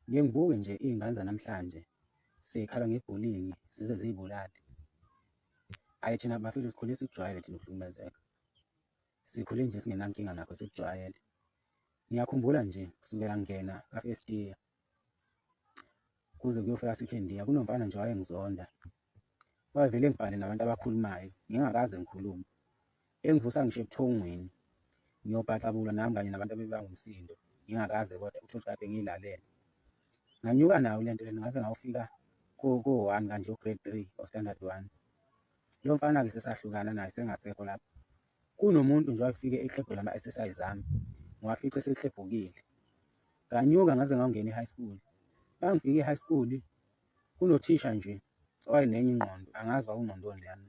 Ngike ngibuke nje iy'ngane zanamhlanje sey'khala nge-bullying zize ziy'bulale. Hhayi thina bafethu sikhule sikujwayele thina ukuhlukumezeka, sikhule nje singenankinga nakho sikujwayele. Ngiyakhumbula nje kusukela ngingena ka-first year kuze kuyofika second year, kunomfana nje owayengizonda, wayevele engibhale nabantu abakhulumayo ngingakaze ngikhulume, engivusa ngisho ebuthongweni ngiyobhaxabulwa nami kanye nabantu abebanga umsindo ngingakaze kodwa uthole ukuthi kade ngiy'lalele. Nganyuka nayo le nto lena ngaze ngawufika ko-one kanje o-grade three o-standard one. Lo mfana-ke sesahlukana naye sengasekho lapho. Kunomuntu nje wayefike eklebhula ama-exercise ami, ngiwafice eseklebhukile. Nganyuka ngaze ngawungena i-high school. Uma ngifika e-high school kunothisha nje owayenenye ingqondo, angazi kwakungqondoni leyana.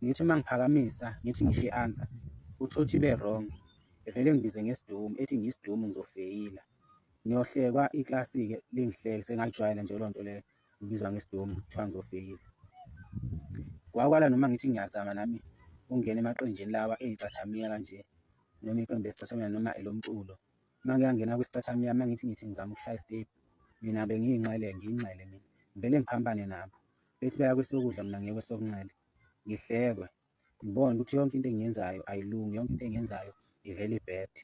Ngithi uma ngiphakamisa ngithi ngisho i-answer, uthole ukuthi ibe wrong, evele engibize ngesidumu ethi ngiyisidumu ngizofeyila. Ngiyohlekwa iklasi-ke lingihleke sengayijwayela nje leyo nto leyo, ngibizwa ngesidumu kuthiwa ngizofeyila. Kwakwala noma ngithi ngiyazama nami ukungena emaqenjini lawa ey'cathamiya kanje noma iqembu lesicathamiya noma elomculo. Uma ngiyangena kwisicathamiya uma ngithi ngithi ngizama ukushaya isitebhu, mina bengiyinxele ngiyinxele mina, ngivele ngiphambane nabo. Bethi baya kwesokudla mina ngiye kwesokunxele, ngihlekwe, ngibone ukuthi yonke into engiyenzayo ayilungi, yonke into engiyenzayo ivele ibhede.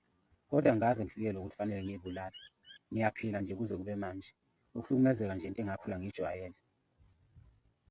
Kodwa angikaze ngifikelwe ukuthi fanele ngiy'bulale, ngiyaphila nje kuze kube manje. Ukuhlukumezeka nje into engakhula ngiyijwayele.